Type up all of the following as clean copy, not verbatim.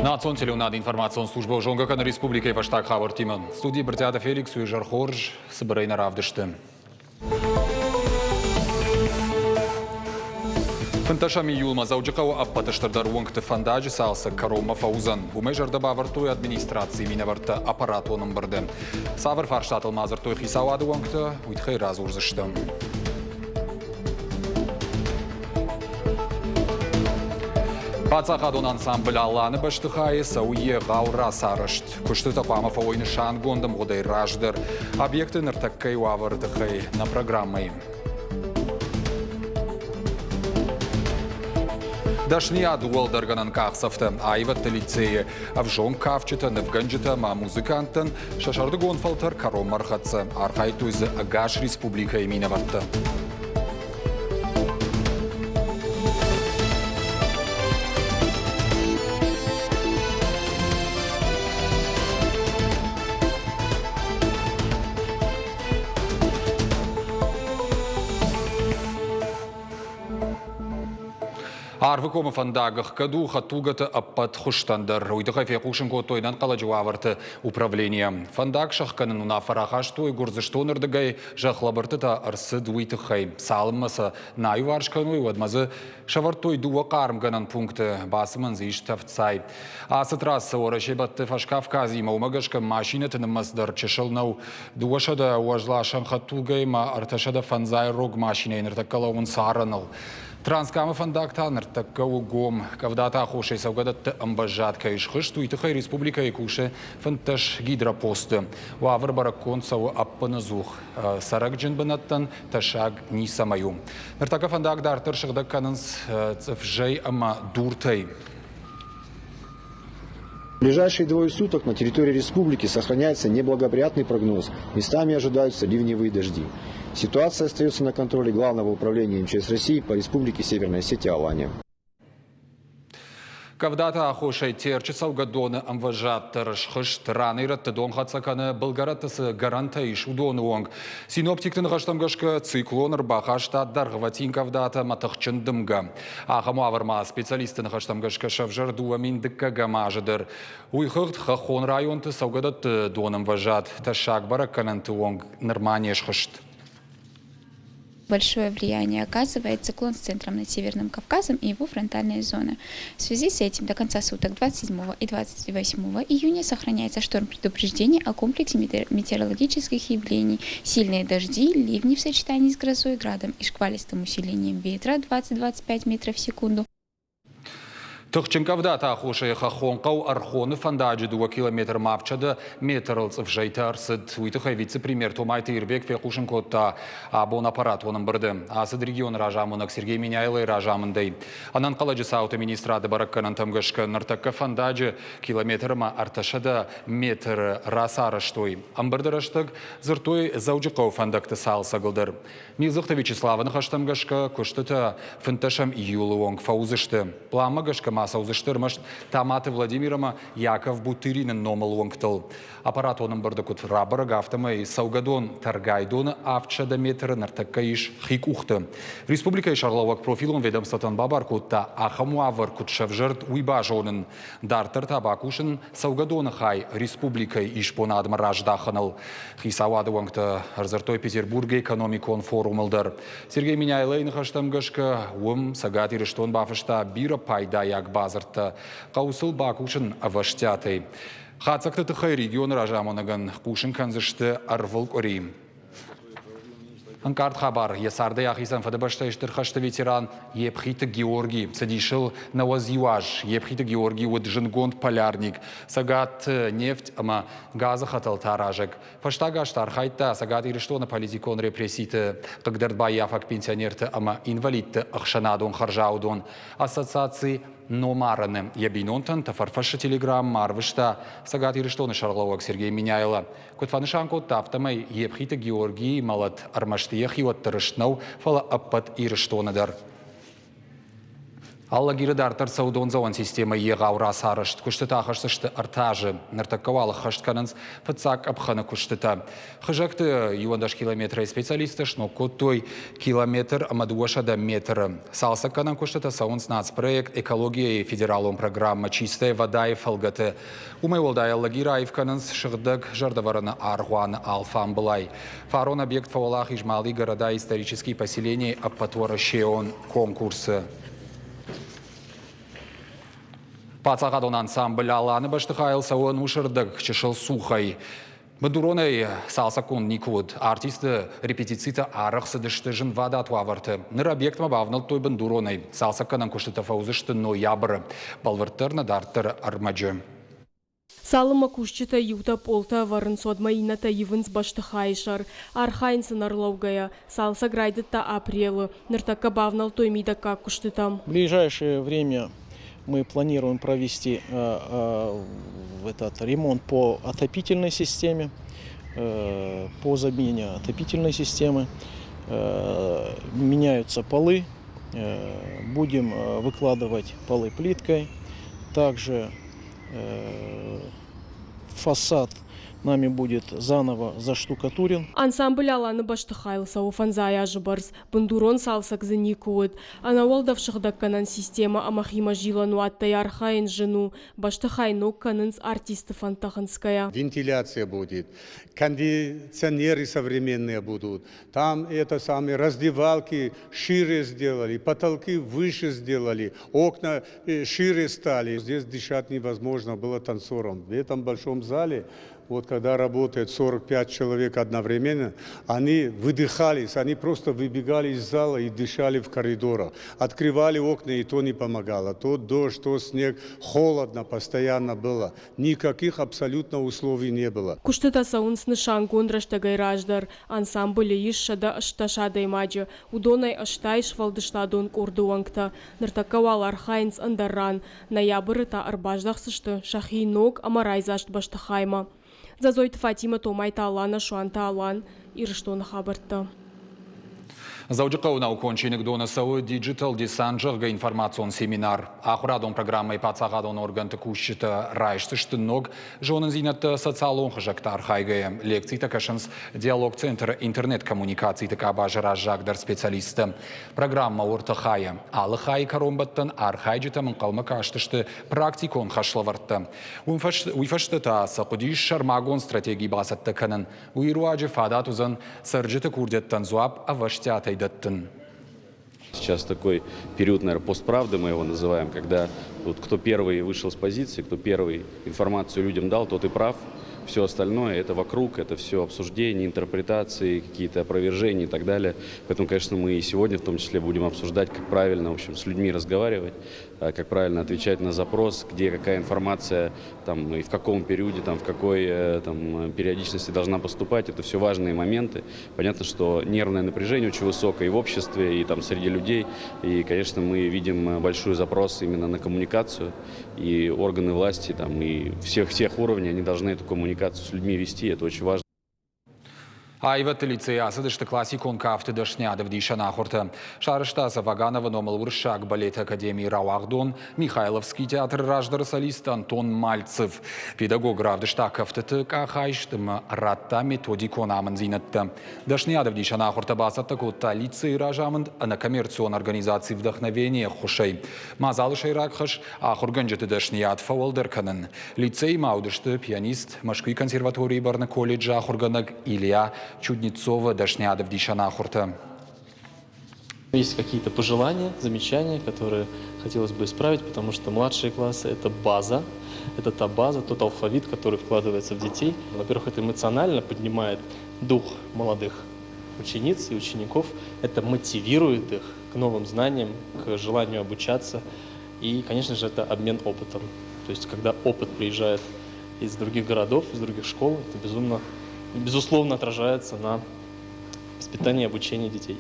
Национ телеуынады информацион службӕ зонгӕ кӕны республикӕйы фӕстаг хабӕрттимӕ. Студийы Брытъиаты Феликс уый зӕрхорз цыбырӕй нӕ равдысты. Фынддӕсӕм июлмӕ Дзӕуджыхъӕуы ӕппӕты стырдӕр уынгты фӕндаджы цалцӕг кӕронмӕ фӕуыдзӕн. Уымӕй зӕрдӕ бавӕрдтой администрацийы минӕвӕрттӕ аппаратон ӕмбырды. Цавӕр фарстатыл ма дзырдтой хицауады уӕнгтӕ, уый тыххӕй радзурдзыстӕм. Паддзахадон ансамбль Аланы бӕстыхайы цӕуы егъау рацарӕзт. Куыстытӕ хъуамӕ фӕуой нысангонд ӕмгъуыдӕй раздӕр. Объекты ныртӕккӕйы уавӕры тыххӕй нӕ программӕйы. Дӕсныйад уӕлдӕргӕнӕн къахдзӕфтӕ аивӕдты лицейы ӕвзонг кафджытӕ, нывгӕнджытӕ ӕмӕ музыканттӕн сӕ сӕрдыгон фӕлтӕр кӕронмӕ ӕрхӕццӕ. Архайдтой дзы ӕгас республикӕйы минӕвӕрттӕ. Арвыкомы фӕндаг ӕхгӕд у хӕдтулгӕты ӕппӕт хуызтӕн дӕр. Уый тыххӕй фехъусын кодтой ӕнӕнхъӕлӕджы уавӕрты управленийӕ. Фӕндаг сӕхгӕнын уынаффӕ рахастой Гуырдзыстоны рдыгӕй зӕххлӕбырдтытӕ ӕрцыд уый тыххӕй. Цалынмӕ сӕ нӕ аиуварс кӕной, уӕдмӕ дзы сӕвӕрдтой дыууӕ хъармгӕнӕн пункты, бацымӕн дзы ис тӕвдцай. Ацы трассӕ Уӕрӕсе бӕтты Фӕскавказимӕ, уымӕ гӕсгӕ машинӕты нымӕц дӕр чысыл нӕу. 200 уӕзласӕн хӕдтулгӕйы ма 350 рог машинӕйы ныртӕккӕ лӕууынц арӕныл. Транскамы фӕндаг та ныртӕккӕ у гом. Къӕвдаты аххосӕй цӕугӕдӕтты ӕмвӕзад кӕй схызт, уый тыххӕй республикӕйы кусы 15 гидропосты. Уавӕр бӕрӕггонд цӕуы ӕппынӕдзух. Цӕрӕгджын бынӕттӕн тӕссаг ницӕмӕй у. Ныртӕккӕ фӕндаг дарддӕр сыгъдӕг кӕнынц цъыфзӕй ӕмӕ дуртӕй. В ближайшие двое суток на территории республики сохраняется неблагоприятный прогноз. Местами ожидаются ливневые дожди. Ситуация остается на контроле Главного управления МЧС России по Республике Северная Осетия-Алания. Къӕвдаты аххосӕй Терчы цӕугӕдоны ӕмвӕзад дӕр схызт. Ранӕй-рӕтты дон хӕццӕ кӕны былгӕрӕтты цы гӕрӕнтӕ ис, уыдоны онг. Синоптикты ныхӕстӕм гӕсгӕ циклон ӕрбахаста дӕргъвӕтин къӕвдатӕ ӕмӕ тыхджын дымгӕ. Ахӕм уавӕрмӕ специалистты ныхӕстӕм гӕсгӕ сӕвзӕрд 2002 азы дӕр. Уый хыгъд хӕххон районты цӕугӕдӕтты донӕмвӕзад тӕссаг бӕрӕггӕнӕнты онг нырма не схызт. Большое влияние оказывает циклон с центром над Северным Кавказом и его фронтальная зона. В связи с этим до конца суток 27 и 28 июня сохраняется шторм предупреждения о комплексе метеорологических явлений. Сильные дожди, ливни в сочетании с грозой, градом и шквалистым усилением ветра 20-25 метров в секунду. Тыхджын къӕвдаты аххосӕй хӕххон хъӕу Ӕрхоны фӕндаджы дыууӕ километрмӕ авдсӕдӕ метрыл цъыфзӕйтӕ ӕрцыд. Уый тыххӕй вице-премьер Томайты Ирбег фехъусын кодта абон аппаратон ӕмбырды. Ацыд регионы разамонӕг Сергей Меняйлойы разамындӕй. Ӕнӕнхъӕлӕджы цауты министрады бӕрӕггӕнӕнтӕм гӕсгӕ ныртӕккӕ фӕндаджы километрмӕ 300 метры рацарӕзтой. Ӕмбырды рӕстӕг дзырдтой Дзӕуджыхъӕуы фӕндӕгты цалцӕгыл дӕр. Милдзыхты Вячеславы ныхӕстӕм гӕсгӕ, куыстытӕ 15 июлы онг фӕуыдзысты. Пъланмӕ гӕсгӕ ма цӕудзысты ӕрмӕст Таматы Владимир ӕмӕ Яков Бутырины номыл уынгтыл. Аппаратон ӕмбырды куыд рабӕрӕг, афтӕмӕй цӕугӕдон Тӕргайдоны 700 метры ныртӕккӕ ис хи къухты. Республикӕйы сӕргълӕууӕг профилон ведомствотӕн бабар кодта, ахӕм уавӕр куыд сӕвзӕрд, уый базонын. Дарддӕр та бакусын цӕугӕдоны хай республикӕйы исбонадмӕ раздахыныл. Хицауады уӕнгтӕ ӕрдзырдтой Петербургы экономикон форумыл дӕр. Сергей Меняйлойы ныхӕстӕм гӕсгӕ, уым Цӕгат Ирыстон бафыста бирӕ пайдайаг бадзырдтӕ. Хъӕуы сыл бакусын ӕвӕстиатӕй. Хатдзӕгты тыххӕй регионы разамонӕгӕн хъусын кӕндзысты ӕрвылкъуыри. Ӕнкъард хабар йӕ цардӕй ахицӕн Фыдыбӕстӕйы Стыр хӕсты ветеран Епхиты Георгий. Цӕдисыл 91 аз. Епхиты Георгий уыд зындгонд полярник, Цӕгат нефть ӕмӕ газы хӕтӕлтӕ аразӕг. Фӕстаг азты архайдта Цӕгат Ирыстоны политикон репресситы хъыгдӕрд баййафӕг пенсионерты ӕмӕ инвалидты ӕхсӕнадон хӕрзаудон ассоциаци Номарыны. Йӕ бинонтӕн тӕфӕрфӕсы телеграммӕ арвыста Цӕгат Ирыстоны сӕргълӕууӕг Сергей Меняйло. Куыд фӕнысан кодта, афтӕмӕй Епхиты Георгийы мӕлӕт ӕрмӕст йӕхиуӕтты рыст нӕу, фӕлӕ ӕппӕт Ирыстоны дӕр. Алагиры дарддӕр цӕуы дондзӕуӕн системӕйы егъау рацарӕзт. Куыстытӕ ахӕсдзысты ӕртӕ азы. Ныртӕккӕ уал ӕххӕст кӕнынц фыццаг къӕпхӕны куыстытӕ. Хызӕгты 11 километрӕй специалисттӕ сног кодтой километр ӕмӕ 200 метры. Цалцӕггӕнӕн куыстытӕ цӕуынц нацпроект «Экология-йы федералон программӕ «Чистая вода»-йы фӕлгӕты. Уымӕй уӕлдай Алагиры аив кӕнынц сыгъдӕг зӕрдӕвӕрӕны аргъуаны алфамбылай. Фарон объект фӕуӕлахиз Малый города исторические поселения ӕппӕтуӕрӕсеон конкурсы. Паддзахадон ансамбль Аланы бӕстыхайыл цӕуы ӕнусырдӕг чысыл цухӕй. Бындуронӕй цалцӕггонд никуы уыд. Артистты репетицитӕ арӕх цыдысты зынвадат уавӕрты. Ныр объектмӕ бавнӕлдтой бындуронӕй. Цалцӕггӕнӕн куыстытӕ фӕуыдзысты ноябры. Бӕлвырддӕр нӕ дарддӕры ӕрмӕджы. Цалынмӕ кусджытӕ иутӕ пъолтӕ ӕвӕрынц, уӕдмӕ иннӕтӕ ивынц бӕстыхайы сӕр. Архайынц ын ӕрлӕугӕйӕ. Цалцӕг райдыдта апрелы. Ныртӕккӕ бавнӕлдтой мидӕггаг куыстытӕм. В ближайшее время мы планируем провести этот ремонт по отопительной системе, по замене отопительной системы. Меняются полы, будем выкладывать полы плиткой. Также фасад нами будет заново заштукатурен. Ансамбль Аланы бӕстыхайыл цӕуы фӕндзай азы бӕрц. Бындурон цалцӕг дзы никуы уыд. Ӕнӕуӕлдӕф сыгъдӕггӕнӕн системӕ ӕмӕ химӕзилӕн уаттӕй архайын зын у. Бӕстыхай ног кӕнынц артисты фӕндтӕ хынцгӕйӕ. Вентиляция будет, кондиционеры современные будут. Там это самые раздевалки шире сделали, потолки выше сделали, окна шире стали. Здесь дышать невозможно было танцорам. В этом большом зале, вот когда работает 45 человек одновременно, они выдыхались, они просто выбегали из зала и дышали в коридорах. Открывали окна, и то не помогало. То дождь, то снег, холодно постоянно было. Никаких абсолютно условий не было. Куыстытӕ цӕуынц нысангонд рӕстӕгӕй раздӕр. Ансамблы ис 180 адӕймаджы, уыдонӕй 80 сфӕлдыстадон къорды уӕнгтӕ. Ныртӕккӕ уал архайынц ӕндӕр ран. Ноябры та ӕрбаздӕхдзысты сӕхи ног ӕмӕ райдзаст бӕстыхаймӕ. Дзӕдзойты Фатимӕ, Томайты Алана, Суанты Алан, Ирыстоны хабӕрттӕ. Дзӕуджыхъӕуы наукон чиныгдоны цӕуы Digital Десант, зӕгъгӕ, информацион семинар. Ахуырадон программӕйы паддзахадон органты кусджытӕ райсдзысты ног зонындзинӕдтӕ социалон хызӕгты архайгӕйӕ. Лекцитӕ кӕсынц диалог-центры интернет-коммуникациты къабазы раззагдӕр специалисттӕ. Программӕ ӕртӕ хайы. Алы хайы кӕронбӕттӕн архайджытӕм ӕнхъӕлмӕ кастысты практикон хӕслӕвӕрдтӕ. Уый фӕстӕ та сӕ хъуыдис сӕрмагонд стратеги бацӕттӕ кӕнын. Уый руаджы фадат уыдзӕн цӕрджыты курдиӕттӕн дзуапп ӕвӕстиатӕй дӕттын. Сейчас такой период, наверное, постправды мы его называем, когда вот кто первый вышел с позиции, кто первый информацию людям дал, тот и прав. Все остальное это вокруг, это все обсуждения, интерпретации, какие-то опровержения и так далее. Поэтому, конечно, мы и сегодня в том числе будем обсуждать, как правильно, в общем, с людьми разговаривать, как правильно отвечать на запрос, где какая информация там, и в каком периоде, там, в какой там, периодичности должна поступать. Это все важные моменты. Понятно, что нервное напряжение очень высокое и в обществе, и там, среди людей. И, конечно, мы видим большой запрос именно на коммуникацию. И органы власти там, и всех уровней, они должны эту коммуникацию с людьми вести. Это очень важно. Аивӕдты лицейы ацыдысты классикон кафты дӕсныйад ӕвдисӕн ахуыртӕ. Сарӕзта сӕ Вагановы номыл Уырыссаг балеты академийы рауагъдон Михайловский театры раздӕры солист Антон Мальцев. Педагог равдыста кӕфтыты къахайст ӕмӕ радта методикон амындзинӕдтӕ. Дӕсныйад ӕвдисӕн ахуыртӕ бацӕттӕ кодта лицейы разамынд ӕнӕкоммерцион организаци «Вдохновение» ӕххуысӕй. Мадзалы сӕйраг хӕс – ахуыргӕнджыты дӕсныйад фӕуӕлдӕр кӕнын. Лицейы ма уыдысты пианист, Мӕскуыйы консерваторийы бӕрны колледжы ахуыргӕнӕг Илья Чуднецовы дӕсныйад ӕвдисӕн ахуыртӕ. Есть какие-то пожелания, замечания, которые хотелось бы исправить, потому что младшие классы – это база, это та база, тот алфавит, который вкладывается в детей. Во-первых, это эмоционально поднимает дух молодых учениц и учеников, это мотивирует их к новым знаниям, к желанию обучаться. И, конечно же, это обмен опытом. То есть, когда опыт приезжает из других городов, из других школ, это безумно, безусловно отражается на воспитании и обучении детей.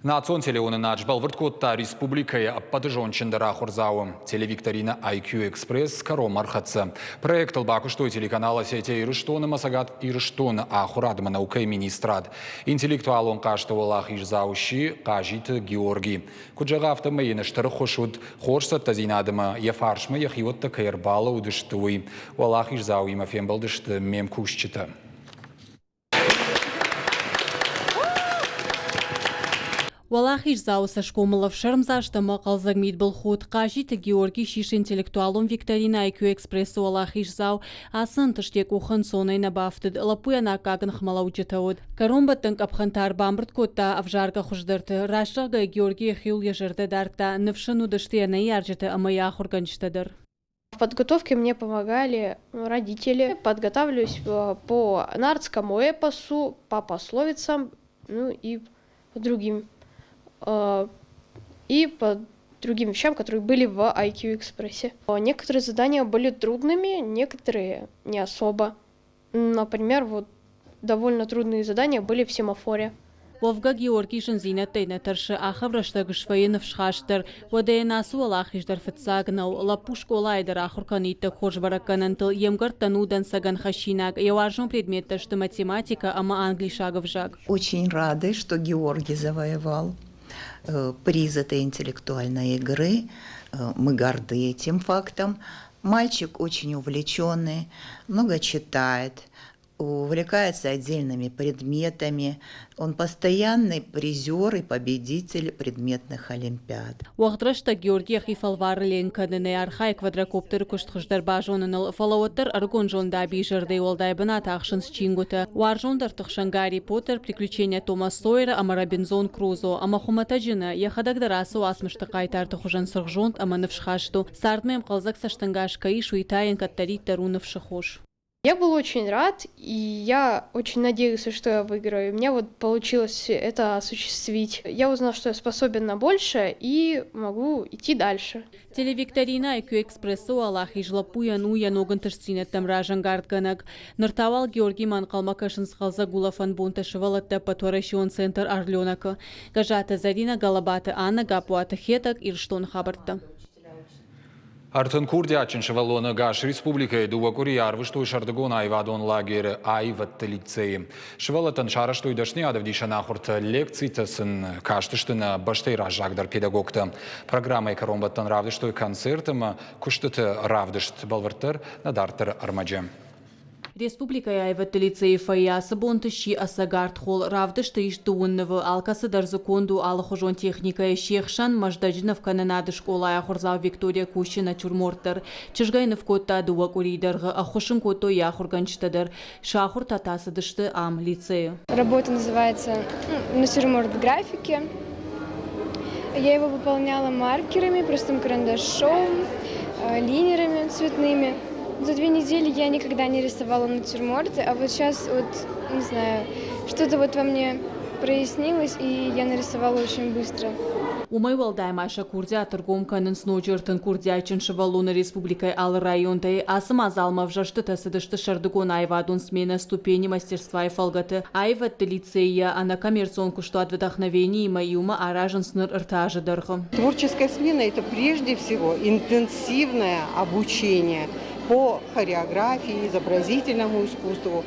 Национ телеуынынад сбӕлвырд кодта республикӕйы ӕппӕты зондджындӕр ахуырдзауы. Телевикторина IQ Express кӕронмӕ ӕрхӕццӕ. Проектыл бакуыстой телеканал Осетия Ирыстон ӕмӕ Цӕгат Ирыстоны ахуырад ӕмӕ наукӕйы министрад. Интеллектуалон хъазты уӕлахиздзау сси Хъазиты Георги. Куыд зӕгъы, афтӕмӕй йын стыр ӕххуыс уыд хорз цӕттӕдзинад ӕмӕ йӕ фарсмӕ йӕхиуӕттӕ кӕй ӕрбалӕууыдысты, уый. Уӕлахиздзауимӕ фембӕлдысты ме мкусджытӕ. Уӕлахиздзауы цӕсгомыл ӕфсӕрмдзаст ӕмӕ хъӕлдзӕг мидбылхудт Хъазиты Георгий сисы интеллектуалон викторинӕ IQ Экспресс-ы уӕлахиздзау. Ацы ӕнтыст йӕ къухы ӕнцонӕй нӕ бафтыд, лӕппуйӕн аккаг ныхмӕлӕуджытӕ уыд. Кӕронбӕттӕн къӕпхӕнтӕ ӕрбамбырд кодта ӕвзаргӕ хуыздӕрты. Раст зӕгъгӕйӕ, Георгий йӕхиуыл йӕ зӕрдӕ дардта, ныфс ын уыдысты йӕ ныййарджытӕ ӕмӕ йӕ ахуыргӕнджытӕ дӕр. В подготовке мне помогали родители. Подготавливаюсь по нартскому эпосу, по пословицам, ну и по другим, и по другим вещам, которые были в IQ Экспрессе. Некоторые задания были трудными, некоторые не особо. Например, вот довольно трудные задания были в семафоре. Уӕвгӕ Георгий зындзинӕдтӕй нӕ тӕрсы, ахӕм рӕстӕг свӕййы ныфсхаст дӕр. Уӕдӕ йын ацы уӕлахиз дӕр фыццаг нӕу. Лӕппу скъолайы дӕр ахуыр кӕны иттӕг хорз бӕрӕггӕнӕнтыл, йе мгӕрттӕн у дӕнцӕгӕн хӕссинаг. Йӕ уарзон предметтӕ сты математикӕ ӕмӕ англисаг ӕвзаг. Очень рады, что Георгий завоевал приз этой интеллектуальной игры. Мы горды этим фактом. Мальчик очень увлеченный, много читает, увлекается отдельными предметами. Он постоянный призер и победитель предметных олимпиад. Уӕгъд рӕстӕг Георги йӕхи фӕлвары ленк кӕнынӕй, архайы квадрокоптеры куыст хуыздӕр базоныныл, фӕлӕ уӕддӕр ӕрыгон зондабийы зӕрдӕйы уӕлдай бынат ахсынц чингуытӕ. Уарзондӕрты хсӕн Гарри Поттер, Приключения Тома Сойера ӕмӕ Робинзон Крузо. Ӕмӕ хуымӕтӕджы нӕ, йӕхӕдӕг дӕр ацы уацмысты хъайтарты хуызӕн цыргъзонд ӕмӕ ныфсхаст у. Цардмӕ йӕм хъӕлдзӕг цӕстӕнгас кӕй ис, уый та йын кӕддӕриддӕр у ныфсы хос. Я был очень рад, и я очень надеялся, что я выиграю. У меня вот получилось это осуществить. Я узнал, что я способен на большее и могу идти дальше. Телевикторина IQ Экспресс-ы уӕлахиз лӕппуйӕн у йӕ ног ӕнтыстдзинӕдтӕм разӕнгардгӕнӕг. Ныр та уал Георгимӕ ӕнхъӕлмӕ кӕсынц хъӕлдзӕг улӕфӕн бонтӕ сывӕллӕтты ӕппӕтуӕрӕсеон центр «Орленок-ы». Гӕззаты Зӕринӕ, Гӕлӕбаты Аннӕ, Гаппуаты Хетӕг, Ирыстоны хабӕрттӕ. 30 курдиатджын сывӕллоны ӕгас республикӕйы дыууӕ къуырийы арвыстой сӕрдыгон аивадон лагеры аивӕдты лицейы. Сывӕллӕттӕн сарӕзтой дӕсныйадӕвдисӕн ахуыртӕ, лекцитӕ сын кастысты нӕ бӕстӕйы раззагдӕр педагогтӕ. Программӕйы кӕронбӕттӕн равдыстой концерт ӕмӕ куыстыты равдыст. Бӕлвырддӕр нӕ дарддӕры ӕрмӕджы. Республикӕйы аивӕдты лицейы фойе ацы бонты сси ӕцӕг артхол. Равдысты ис дыууын нывы, алкӕцы дӕр дзы конд у алыхуызон техникӕйы. Се хсӕн Мӕздӕджы нывкӕнынады скъолайы ахуырдзау Виктория кусы натюрморт дӕр. Чызгӕй ныв кодта дыууӕ къуырийы дӕргъы, ӕххуыс ын кодтой йӕ ахуыргӕнджытӕ дӕр. Сӕ ахуыртӕ та цыдысты ам, лицейы. Работа называется «Натюрморт в графике». Я его выполняла маркерами, простым карандашом, линерами цветными. За 2 недели я никогда не рисовала натюрморты, а вот сейчас вот, не знаю, что-то вот во мне прояснилось, и я нарисовала очень быстро. Уымӕй уӕлдай ма сӕ курдиат ӕргом кӕнынц ноджы 30 курдиатджын сывӕллоны республикӕйы алы районтӕй. Ацы мадзалмӕ ӕвзӕрстытӕ цыдысты сӕрдыгон аивадон сменӕ «Ступени мастерства»-йы фӕлгӕты. Аивӕдты лицейы ӕнӕкоммерцион куыстуат «Вдохновение»-имӕ иумӕ аразынц ныр 3 азы дӕргъы. Творческая смена – это прежде всего интенсивное обучение по хореографии, изобразительному искусству,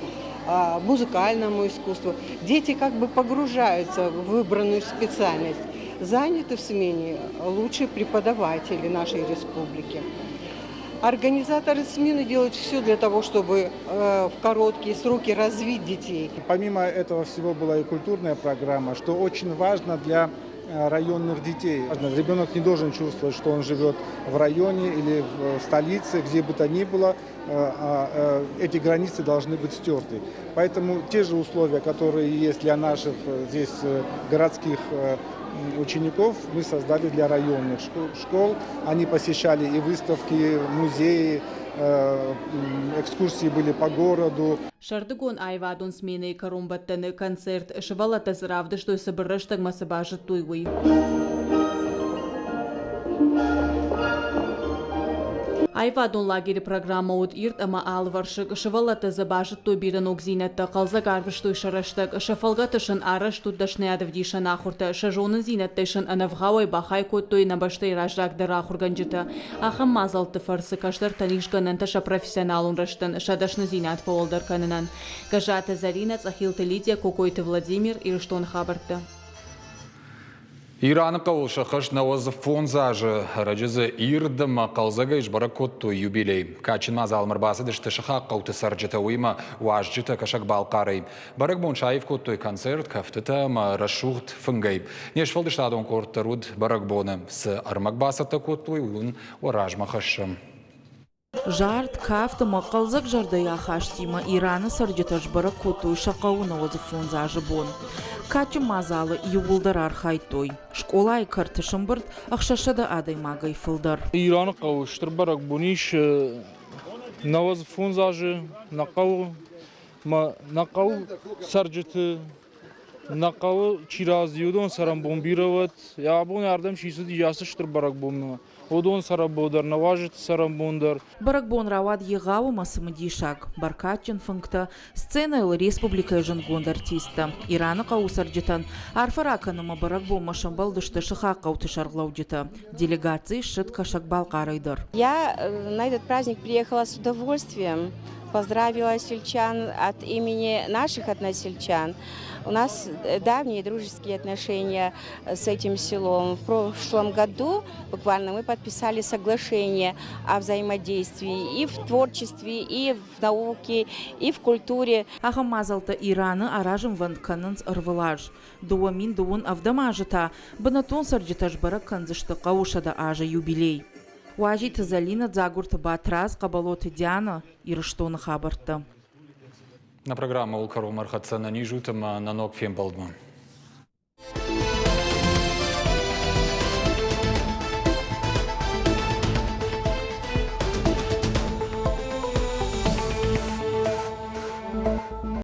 музыкальному искусству. Дети как бы погружаются в выбранную специальность. Заняты в смене лучшие преподаватели нашей республики. Организаторы смены делают все для того, чтобы в короткие сроки развить детей. Помимо этого всего была и культурная программа, что очень важно для районных детей. Ребенок не должен чувствовать, что он живет в районе или в столице, где бы то ни было, а, эти границы должны быть стерты. Поэтому те же условия, которые есть для наших здесь городских учеников, мы создали для районных школ. Они посещали и выставки, музеи, экскурсии были по городу. Сӕрдыгон аивадон сменӕйы кӕронбӕттӕны концерт сывӕллӕттӕ дзы равдыстой цыбыр рӕстӕгмӕ цы базыдтой, уый. Аивадон лагеры программӕ уыд ирд ӕмӕ алывӕрсыг. Сывӕллӕттӕ дзы базыдтой бирӕ ногдзинӕдтӕ, хъӕлдзӕг арвыстой сӕ рӕстӕг. Сӕ фӕлгӕты сын арӕзт уыд дӕсныйадӕвдисӕн ахуыртӕ, сӕ зонындзинӕдтӕй сын ӕнӕвгъауӕй бахай кодтой нӕ бӕстӕйы раззагдӕр ахуыргӕнджытӕ. Ахӕм мадзӕлтты фӕрцы кӕстӕртӕн ис гӕнӕнтӕ сӕ профессионалон рӕзтӕн, сӕ дӕсныдзинад фӕуӕлдӕр кӕнынӕн. Гӕззаты Зӕринӕ, Цъӕхилты Лидия, Кокойты Владимир, Ирыстоны хабӕрттӕ. Ираны хъӕуыл сӕххӕст 95 азы, ӕрӕджы дзы ирд ӕмӕ хъӕлдзӕгӕй сбӕрӕг кодтой юбилей. Кадджын мадзалмӕ ӕрбацыдысты сыхаг хъӕуты цӕрджытӕ, уыимӕ уазджытӕ Кӕсӕг-Балхъарӕй. Бӕрӕгбон саив кодтой концерт, кӕфтытӕ ӕмӕ рӕсугъд фынгӕй. Не сфӕлдыстадон къорд дӕр уыд бӕрӕгбоны. Цы ӕрмӕг бацӕттӕ кодтой, уый уӕ размӕ хӕссӕм. Зард, кафт ӕмӕ хъӕлдзӕг зӕрдӕйы ахастимӕ Ираны цӕрджытӕ сбӕрӕг кодтой сӕ хъӕуы 95 азы бон. Кадджын мадзалы иууылдӕр архайдтой. Скъолайы кӕрты сӕмбырд 600 адӕймагӕй фылдӕр. Ираны хъӕуы стыр бӕрӕгбон ис 95 азы нӕ хъӕуы нӕ хъӕуы цӕрджыты нӕ хъӕуы чи рӕзти, уыдон цӕрӕнбон бирӕ уӕд. Йӕ абон ардӕм чи цыди ацы стыр бӕрӕгбонмӕ, уыдон цӕрӕнбон дӕр, нӕ уазджыты цӕрӕнбон дӕр. Бӕрӕгбон рауад егъау ӕмӕ цымыдисаг. Бӕркадджын фынгтӕ, сценӕйыл республикӕйы зындгонд артисттӕ. Ираны хъӕуы цӕрджытӕн арфӕ ракӕнынмӕ бӕрӕгбонмӕ сӕмбӕлдысты сыхаг хъӕуты сӕргълӕуджытӕ. Делегаци ссыд Кӕсӕг-Балхъарӕй дӕр. Я на этот праздник приехала с удовольствием. Поздравила сельчан от имени наших односельчан. У нас давние дружеские отношения с этим селом. В прошлом году буквально мы подписали соглашение о взаимодействии и в творчестве, и в науке, и в культуре. Ахӕм мадзӕлттӕ Ираны аразынвӕнд кӕнынц ӕрвылаз. 2027 азы та бынӕттон цӕрджытӕ сбӕрӕг кӕндзысты хъӕуы 100 азы юбилей. Уазиты Зӕлинӕ, Дзагуырты Батрадз, Хъӕбӕлоты Диана, Ирыстоны хабӕрттӕ. Нӕ программӕ кӕронмӕ ӕрхӕццӕ ӕнӕниз ут ӕмӕ нӕ ног фембӕлдмӕ.